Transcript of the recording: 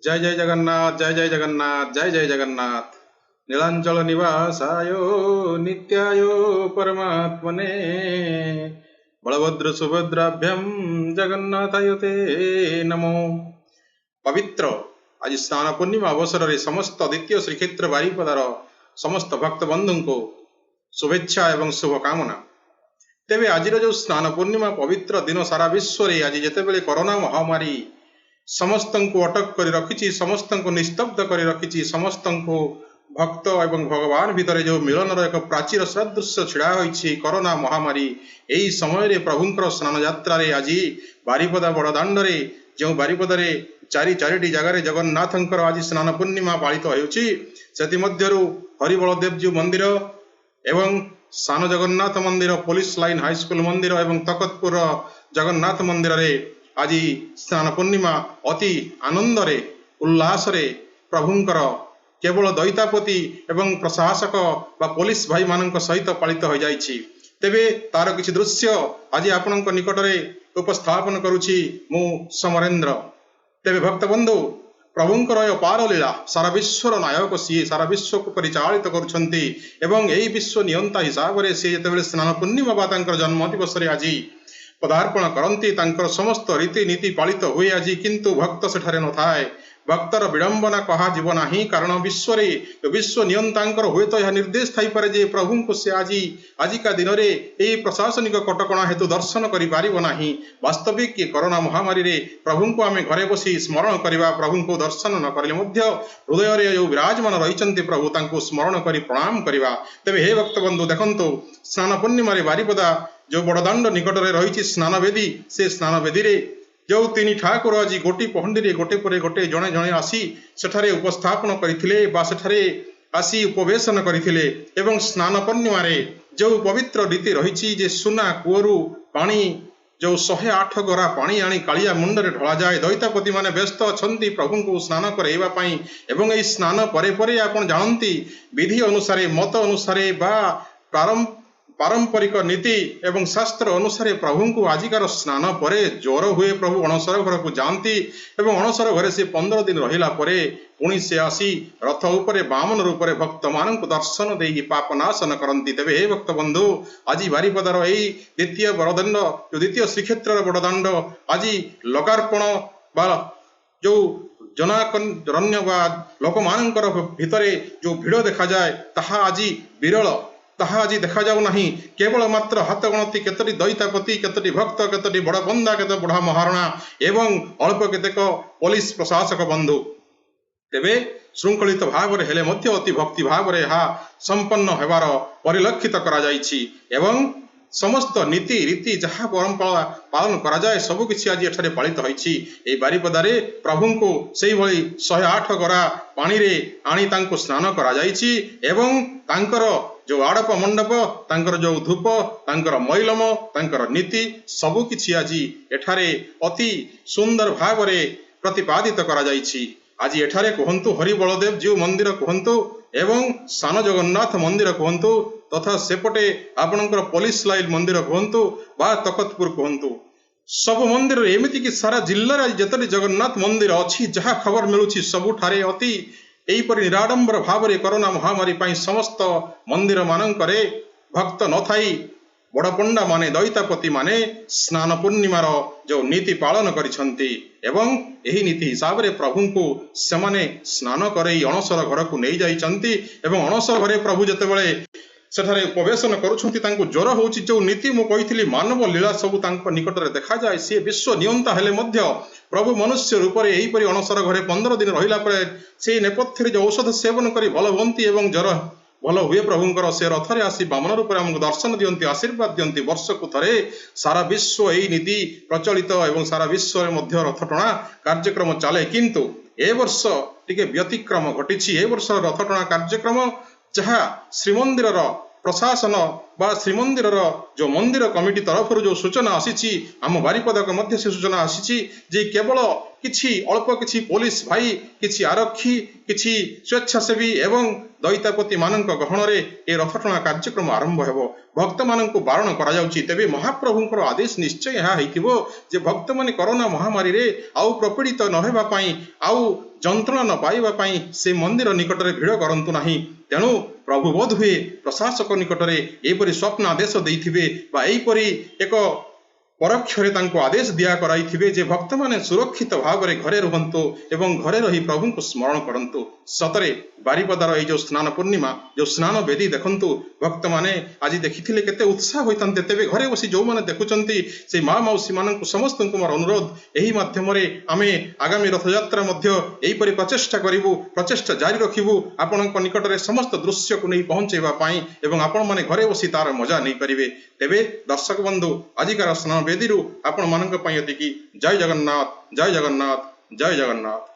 ଜୟ ଜୟ ଜଗନ୍ନାଥ, ଜୟ ଜୟ ଜଗନ୍ନାଥ, ଜୟ ଜୟ ଜଗନ୍ନାଥ। ନୀଳାଞ୍ଚଳ ନିବାସାୟ ନିତ୍ୟାୟ ପରମାତ୍ମନେ ବଳଭଦ୍ର ସୁଭଦ୍ରାଭ୍ୟମ୍ ଜଗନ୍ନାଥାୟ ତେ ନମୋ। ପବିତ୍ର ଆଜି ସ୍ନାନ ପୂର୍ଣ୍ଣିମା ଅବସରରେ ସମସ୍ତ ଦ୍ୱିତୀୟ ଶ୍ରୀକ୍ଷେତ୍ର ବାରିପଦାର ସମସ୍ତ ଭକ୍ତ ବନ୍ଧୁଙ୍କୁ ଶୁଭେଚ୍ଛା ଏବଂ ଶୁଭକାମନା। ତେବେ ଆଜିର ଯେଉଁ ସ୍ନାନ ପୂର୍ଣ୍ଣିମା ପବିତ୍ର ଦିନ, ସାରା ବିଶ୍ୱରେ ଆଜି ଯେତେବେଳେ କରୋନା ମହାମାରୀ ସମସ୍ତଙ୍କୁ ଅଟକ କରି ରଖିଛି, ସମସ୍ତଙ୍କୁ ନିସ୍ତବ୍ଧ କରି ରଖିଛି, ସମସ୍ତଙ୍କୁ ଭକ୍ତ ଏବଂ ଭଗବାନ ଭିତରେ ଯେଉଁ ମିଳନର ଏକ ପ୍ରାଚୀର ସଦୃଶ୍ୟ ଛିଡ଼ା ହୋଇଛି କରୋନା ମହାମାରୀ, ଏହି ସମୟରେ ପ୍ରଭୁଙ୍କର ସ୍ନାନ ଯାତ୍ରାରେ ଆଜି ବାରିପଦା ବଡ଼ଦାଣ୍ଡରେ, ଯେଉଁ ବାରିପଦାରେ ଚାରି ଚାରିଟି ଜାଗାରେ ଜଗନ୍ନାଥଙ୍କର ଆଜି ସ୍ନାନ ପୂର୍ଣ୍ଣିମା ପାଳିତ ହେଉଛି, ସେଥିମଧ୍ୟରୁ ହରିବଳଦେବଜୀଉ ମନ୍ଦିର ଏବଂ ସାନ ଜଗନ୍ନାଥ ମନ୍ଦିର, ପୋଲିସ ଲାଇନ ହାଇସ୍କୁଲ ମନ୍ଦିର ଏବଂ ତକତପୁର ଜଗନ୍ନାଥ ମନ୍ଦିରରେ ଆଜି ସ୍ନାନ ପୂର୍ଣ୍ଣିମା ଅତି ଆନନ୍ଦରେ ଉଲ୍ଲାସରେ ପ୍ରଭୁଙ୍କର କେବଳ ଦଇତାପତି ଏବଂ ପ୍ରଶାସକ ବା ପୋଲିସ ଭାଇମାନଙ୍କ ସହିତ ପାଳିତ ହୋଇଯାଇଛି। ତେବେ ତାର କିଛି ଦୃଶ୍ୟ ଆଜି ଆପଣଙ୍କ ନିକଟରେ ଉପସ୍ଥାପନ କରୁଛି ମୁଁ ସମରେନ୍ଦ୍ର। ତେବେ ଭକ୍ତବନ୍ଧୁ, ପ୍ରଭୁଙ୍କର ଏ ଅପାର ଲୀଳା, ସାରା ବିଶ୍ୱର ନାୟକ ସିଏ, ସାରା ବିଶ୍ୱକୁ ପରିଚାଳିତ କରୁଛନ୍ତି ଏବଂ ଏହି ବିଶ୍ୱ ନିୟନ୍ତା ହିସାବରେ ସିଏ ଯେତେବେଳେ ସ୍ନାନ ପୂର୍ଣ୍ଣିମା ବା ତାଙ୍କର ଜନ୍ମ ଦିବସରେ ଆଜି ପଦାର୍ପଣ କରନ୍ତି, ତାଙ୍କର ସମସ୍ତ ରୀତିନୀତି ପାଳିତ ହୁଏ ଆଜି। କିନ୍ତୁ ଭକ୍ତ ସେଠାରେ ନଥାଏ। ଭକ୍ତର ବିଡ଼ମ୍ବନା କୁହାଯିବ ନାହିଁ, କାରଣ ବିଶ୍ୱରେ ବିଶ୍ୱ ନିୟନ୍ତାଙ୍କର ହୁଏତ ଏହା ନିର୍ଦ୍ଦେଶ ଥାଇପାରେ ଯେ ପ୍ରଭୁଙ୍କୁ ସେ ଆଜି ଆଜିକା ଦିନରେ ଏହି ପ୍ରଶାସନିକ କଟକଣା ହେତୁ ଦର୍ଶନ କରିପାରିବ ନାହିଁ। ବାସ୍ତବିକ କରୋନା ମହାମାରୀରେ ପ୍ରଭୁଙ୍କୁ ଆମେ ଘରେ ବସି ସ୍ମରଣ କରିବା, ପ୍ରଭୁଙ୍କୁ ଦର୍ଶନ ନ କରିଲେ ମଧ୍ୟ ହୃଦୟରେ ଯେଉଁ ବିରାଜମାନ ରହିଛନ୍ତି ପ୍ରଭୁ, ତାଙ୍କୁ ସ୍ମରଣ କରି ପ୍ରଣାମ କରିବା। ତେବେ ହେ ଭକ୍ତବନ୍ଧୁ, ଦେଖନ୍ତୁ, ସ୍ନାନ ପୂର୍ଣ୍ଣିମାରେ ବାରିପଦା ଯେଉଁ ବଡ଼ଦାଣ୍ଡ ନିକଟରେ ରହିଛି ସ୍ନାନବେଦୀ, ସେ ସ୍ନାନବେଦୀରେ ଯେଉଁ ତିନି ଠାକୁର ଆଜି ଗୋଟି ପହଣ୍ଡିରେ ଗୋଟେ ପରେ ଗୋଟେ ଜଣେ ଜଣେ ଆସି ସେଠାରେ ଉପସ୍ଥାପନ କରିଥିଲେ ବା ସେଠାରେ ଆସି ଉପବେଶନ କରିଥିଲେ ଏବଂ ସ୍ନାନ ପୂର୍ଣ୍ଣିମାରେ ଯେଉଁ ପବିତ୍ର ରୀତି ରହିଛି ଯେ ସୁନା କୂଅରୁ ପାଣି, ଯେଉଁ 108 ଗରା ପାଣି ଆଣି କାଳିଆ ମୁଣ୍ଡରେ ଢଳାଯାଏ। ଦଇତାପତି ମାନେ ବ୍ୟସ୍ତ ଅଛନ୍ତି ପ୍ରଭୁଙ୍କୁ ସ୍ନାନ କରାଇବା ପାଇଁ ଏବଂ ଏହି ସ୍ନାନ ପରେ ପରେ ଆପଣ ଜାଣନ୍ତି, ବିଧି ଅନୁସାରେ, ମତ ଅନୁସାରେ ବା ପାରମ୍ପରିକ ନୀତି ଏବଂ ଶାସ୍ତ୍ର ଅନୁସାରେ ପ୍ରଭୁଙ୍କୁ ଆଜିକାର ସ୍ନାନ ପରେ ଜ୍ୱର ହୁଏ। ପ୍ରଭୁ ଅଣସର ଘରକୁ ଯାଆନ୍ତି ଏବଂ ଅଣସର ଘରେ ସେ 15 ଦିନ ରହିଲା ପରେ ପୁଣି ସେ ଆସି ରଥ ଉପରେ ବାମନ ରୂପରେ ଭକ୍ତମାନଙ୍କୁ ଦର୍ଶନ ଦେଇ ପାପ ନାଶନ କରନ୍ତି। ତେବେ ହେ ଭକ୍ତ ବନ୍ଧୁ, ଆଜି ବାରିପଦାର ଏଇ ଦ୍ୱିତୀୟ ବଡ଼ଦାଣ୍ଡ, ଯୋଉ ଦ୍ୱିତୀୟ ଶ୍ରୀକ୍ଷେତ୍ରର ବଡ଼ଦାଣ୍ଡ ଆଜି ଲୋକାର୍ପଣ ବା ଯୋଉ ଜନାରଣ୍ୟ ବା ଲୋକମାନଙ୍କର ଭିତରେ ଯୋଉ ଭିଡ଼ ଦେଖାଯାଏ, ତାହା ଆଜି ବିରଳ, ତାହା ଆଜି ଦେଖାଯାଉ ନାହିଁ। କେବଳ ମାତ୍ର ହାତ ଗଣତି କେତୋଟି ଦଇତାପତି, କେତୋଟି ଭକ୍ତ, କେତୋଟି ବଡ଼ ବନ୍ଦା, କେତେ ବୁଢ଼ା ମହାରଣା ଏବଂ ଅଳ୍ପ କେତେକ ପୋଲିସ ପ୍ରଶାସକ ବନ୍ଧୁ। ତେବେ ଶୃଙ୍ଖଳିତ ଭାବରେ ହେଲେ ମଧ୍ୟ ଅତି ଭକ୍ତି ଭାବରେ ଏହା ସମ୍ପନ୍ନ ହେବାର ପରିଲକ୍ଷିତ କରାଯାଇଛି ଏବଂ ସମସ୍ତ ନୀତି ରୀତି ଯାହା ପରମ୍ପରା ପାଳନ କରାଯାଏ, ସବୁ କିଛି ଆଜି ଏଠାରେ ପାଳିତ ହୋଇଛି। ଏହି ବାରିପଦାରେ ପ୍ରଭୁଙ୍କୁ ସେଇଭଳି 108 ଗରା ପାଣିରେ ଆଣି ତାଙ୍କୁ ସ୍ନାନ କରାଯାଇଛି ଏବଂ ତାଙ୍କର ଯୋଉ ଆଡ଼ପ ମଣ୍ଡପ, ତାଙ୍କର ଯୋଉ ଧୂପ, ତାଙ୍କର ମଇଲମ, ତାଙ୍କର ନୀତି ସବୁ କିଛି ଆଜି ଏଠାରେ ଅତି ସୁନ୍ଦର ଭାବରେ ପ୍ରତିପାଦିତ କରାଯାଇଛି। ଆଜି ଏଠାରେ କୁହନ୍ତୁ, ହରି ବଳଦେବ ଜୀଉ ମନ୍ଦିର କୁହନ୍ତୁ ଏବଂ ସାନ ଜଗନ୍ନାଥ ମନ୍ଦିର କୁହନ୍ତୁ ତଥା ସେପଟେ ଆପଣଙ୍କର ପୋଲିସ ଲାଇନ ମନ୍ଦିର କୁହନ୍ତୁ ବା ତଖତପୁର କୁହନ୍ତୁ, ସବୁ ମନ୍ଦିରରେ, ଏମିତିକି ସାରା ଜିଲ୍ଲାରେ ଆଜି ଯେତୋଟି ଜଗନ୍ନାଥ ମନ୍ଦିର ଅଛି, ଯାହା ଖବର ମିଳୁଛି, ସବୁଠାରେ ଅତି ଏହିପରି ନିରାଡମ୍ବର ଭାବରେ କରୋନା ମହାମାରୀ ପାଇଁ ସମସ୍ତ ମନ୍ଦିର ମାନଙ୍କରେ ଭକ୍ତ ନଥାଇ ବଡ଼ ପଣ୍ଡା ମାନେ, ଦଇତାପତି ମାନେ ସ୍ନାନ ପୂର୍ଣ୍ଣିମାର ଯେଉଁ ନୀତି ପାଳନ କରିଛନ୍ତି ଏବଂ ଏହି ନୀତି ହିସାବରେ ପ୍ରଭୁଙ୍କୁ ସେମାନେ ସ୍ନାନ କରେଇ ଅଣସର ଘରକୁ ନେଇଯାଇଛନ୍ତି। ଏବଂ ଅଣସର ଘରେ ପ୍ରଭୁ ଯେତେବେଳେ ସେଠାରେ ଉପବେଶନ କରୁଛନ୍ତି, ତାଙ୍କୁ ଜ୍ୱର ହେଉଛି। ଯେଉଁ ନୀତି ମୁଁ କହିଥିଲି, ମାନବ ଲୀଳା ସବୁ ତାଙ୍କ ନିକଟରେ ଦେଖାଯାଏ। ସିଏ ବିଶ୍ୱ ନିୟନ୍ତା ହେଲେ ମଧ୍ୟ ପ୍ରଭୁ ମନୁଷ୍ୟ ରୂପରେ ଏହିପରି ଅଣସର ଘରେ 15 ଦିନ ରହିଲା ପରେ ସେଇ ନେପଥ୍ୟରେ ଯେଉଁ ଔଷଧ ସେବନ କରି ଭଲ ହୁଅନ୍ତି ଏବଂ ଜ୍ୱର ଭଲ ହୁଏ ପ୍ରଭୁଙ୍କର, ସେ ରଥରେ ଆସି ବାମନ ରୂପରେ ଆମକୁ ଦର୍ଶନ ଦିଅନ୍ତି, ଆଶୀର୍ବାଦ ଦିଅନ୍ତି। ବର୍ଷକୁ ଥରେ ସାରା ବିଶ୍ୱ ଏଇ ନୀତି ପ୍ରଚଳିତ ଏବଂ ସାରା ବିଶ୍ୱରେ ମଧ୍ୟ ରଥ ଟଣା କାର୍ଯ୍ୟକ୍ରମ ଚାଲେ। କିନ୍ତୁ ଏ ବର୍ଷ ଟିକେ ବ୍ୟତିକ୍ରମ ଘଟିଛି। ଏ ବର୍ଷ ରଥ ଟଣା କାର୍ଯ୍ୟକ୍ରମ ଯାହା ଶ୍ରୀମନ୍ଦିରର ପ୍ରଶାସନ ବା ଶ୍ରୀମନ୍ଦିରର ଯେଉଁ ମନ୍ଦିର କମିଟି ତରଫରୁ ଯେଉଁ ସୂଚନା ଆସିଛି, ଆମ ବାରିପଦାକୁ ମଧ୍ୟ ସେ ସୂଚନା ଆସିଛି ଯେ କେବଳ କିଛି ଅଳ୍ପ କିଛି ପୋଲିସ ଭାଇ, କିଛି ଆରକ୍ଷୀ, କିଛି ସ୍ୱେଚ୍ଛାସେବୀ ଏବଂ ଦଇତାପତି ମାନଙ୍କ ଗହଣରେ ଏ ରଥଟଣା କାର୍ଯ୍ୟକ୍ରମ ଆରମ୍ଭ ହେବ। ଭକ୍ତମାନଙ୍କୁ ବାରଣ କରାଯାଉଛି। ତେବେ ମହାପ୍ରଭୁଙ୍କର ଆଦେଶ ନିଶ୍ଚୟ ଏହା ହେଇଥିବ ଯେ ଭକ୍ତମାନେ କରୋନା ମହାମାରୀରେ ଆଉ ପ୍ରପୀଡ଼ିତ ନ ହେବା ପାଇଁ, ଆଉ ଯନ୍ତ୍ରଣା ନ ପାଇବା ପାଇଁ ସେ ମନ୍ଦିର ନିକଟରେ ଭିଡ଼ କରନ୍ତୁ ନାହିଁ। ତେଣୁ ପ୍ରଭୁ ବୋଧହୁଏ ପ୍ରଶାସକ ନିକଟରେ ଏପରି ସ୍ୱପ୍ନ ଆଦେଶ ଦେଇଥିବେ ବା ଏହିପରି ଏକ ପରୋକ୍ଷରେ ତାଙ୍କୁ ଆଦେଶ ଦିଆ କରାଇଥିବେ ଯେ ଭକ୍ତମାନେ ସୁରକ୍ଷିତ ଭାବରେ ଘରେ ରୁହନ୍ତୁ ଏବଂ ଘରେ ରହି ପ୍ରଭୁଙ୍କୁ ସ୍ମରଣ କରନ୍ତୁ। ସତରେ ବାରିପଦାର ଏଇ ଯୋଉ ସ୍ନାନ ପୂର୍ଣ୍ଣିମା, ଯୋଉ ସ୍ନାନ ବେଦୀ ଦେଖନ୍ତୁ, ଭକ୍ତମାନେ ଆଜି ଦେଖିଥିଲେ କେତେ ଉତ୍ସାହ ହୋଇଥାନ୍ତେ। ତେବେ ଘରେ ବସି ଯୋଉମାନେ ଦେଖୁଛନ୍ତି, ସେଇ ମା ମାଉସୀ ମାନଙ୍କୁ ସମସ୍ତଙ୍କୁ ମୋର ଅନୁରୋଧ, ଏହି ମାଧ୍ୟମରେ ଆମେ ଆଗାମୀ ରଥଯାତ୍ରା ମଧ୍ୟ ଏହିପରି ପ୍ରଚେଷ୍ଟା କରିବୁ, ପ୍ରଚେଷ୍ଟା ଜାରି ରଖିବୁ ଆପଣଙ୍କ ନିକଟରେ ସମସ୍ତ ଦୃଶ୍ୟକୁ ନେଇ ପହଞ୍ଚାଇବା ପାଇଁ ଏବଂ ଆପଣମାନେ ଘରେ ବସି ତାର ମଜା ନେଇପାରିବେ। ତେବେ ଦର୍ଶକ ବନ୍ଧୁ, ଆଜିକାର ସ୍ନାନ ବେଦୀରୁ ଆପଣମାନଙ୍କ ପାଇଁ ଏତିକି। ଜୟ ଜଗନ୍ନାଥ, ଜୟ ଜଗନ୍ନାଥ, ଜୟ ଜଗନ୍ନାଥ।